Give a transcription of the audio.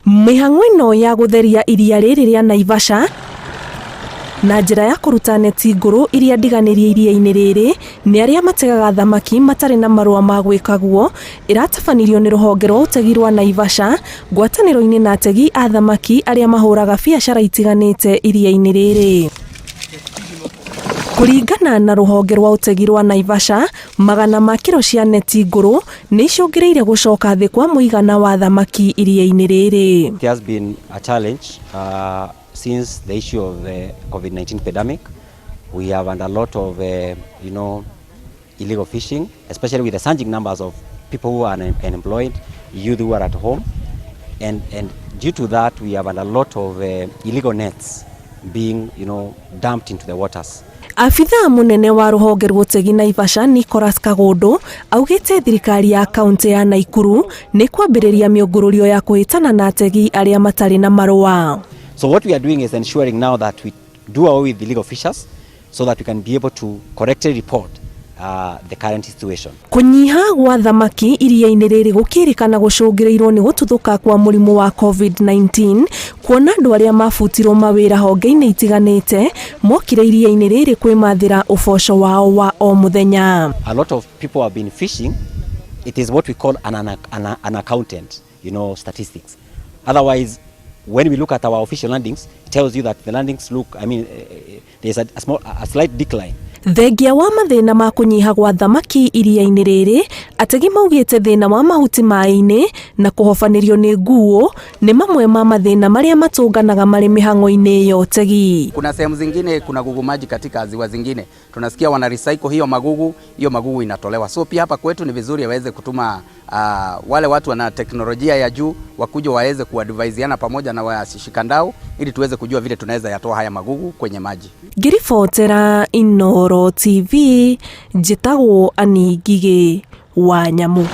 Mĩhang'o ĩno ya gũtheria iria rĩrĩ rĩa Naivasha na njĩra ya kũruta neti ngũrũ iria ndiganĩrie iria-inĩ rĩrĩ nĩ arĩa mategaga thamaki matarĩ na marũa ma gwĩka guo ĩratabanirio nĩ rũhonge rwa ũtegi rwa Naivasha ngwatanĩro-inĩ na ategi a thamaki arĩa mahũraga biacara itiganĩte iria-inĩ rĩrĩ. Kũringana na rũhonge rwa ũtegi rwa Naivasha, magana ma kiro cia neti ngũrũ nĩ icũngĩrĩire gũcoka thĩ kwa mũigana wa thamaki iria-inĩ rĩrĩ. It has been a challenge since the issue of the COVID-19 pandemic. We have had a lot of illegal fishing, especially with the surging numbers of people who are unemployed, youth who are at home. And due to that, we have had a lot of illegal nets being dumped into the waters. Abithaa mũnene wa rũhonge rwa ũtegi Naivasha, Nicholas Kagundu, augĩte thirikari ya kaunti ya Naikuru nĩ kwambĩrĩria mĩũngũrũrio ya kũhĩtana na ategi arĩa matarĩ na marũa. So what we are doing is ensuring now that we do away with illegal fishers so that we can be able to correctly report the current situation. Kũnyiha gwa thamaki iria-inĩ rĩrĩ gũkĩrĩkana gũcũngĩrĩirwo nĩ gũtuthũka kwa mũrimũ wa COVID-19, kuona andũ arĩa mabutirwo mawĩra honge-inĩ itiganĩte mokire iria-inĩ rĩrĩ kwĩmathĩra ũboco wao wa o mũthenya. A lot of people have been fishing. It is what we call an accountant statistics. Otherwise, when we look at our official landings, it tells you that the landings look, I mean, there's a slight decline. Thengia wa mathĩna ma kũnyiha gwa thamaki iria-inĩ rĩrĩ, ategi maugĩte thĩna wa mahuti maĩ-inĩ na kũhobanĩrio nĩ nguo nĩ mamwe ma mathĩna marĩa matũnganaga marĩ mĩhang'o-inĩ ya ũtegi. Kuna sehemu zingine kuna gugu maji katika ziwa zingine, tunasikia wana recycle hiyo magugu, hiyo magugu inatolewa. So pia hapa kwetu ni vizuri waweze kutuma wale watu wana teknolojia ya juu wakuja waweze kuadvisiana pamoja na washikadau ili tuweze kujua vile tunaweza yatoa haya magugu kwenye maji. Ngĩribotera Inooro TV, njĩtagwo Annie Ngigĩ wa Nyamu.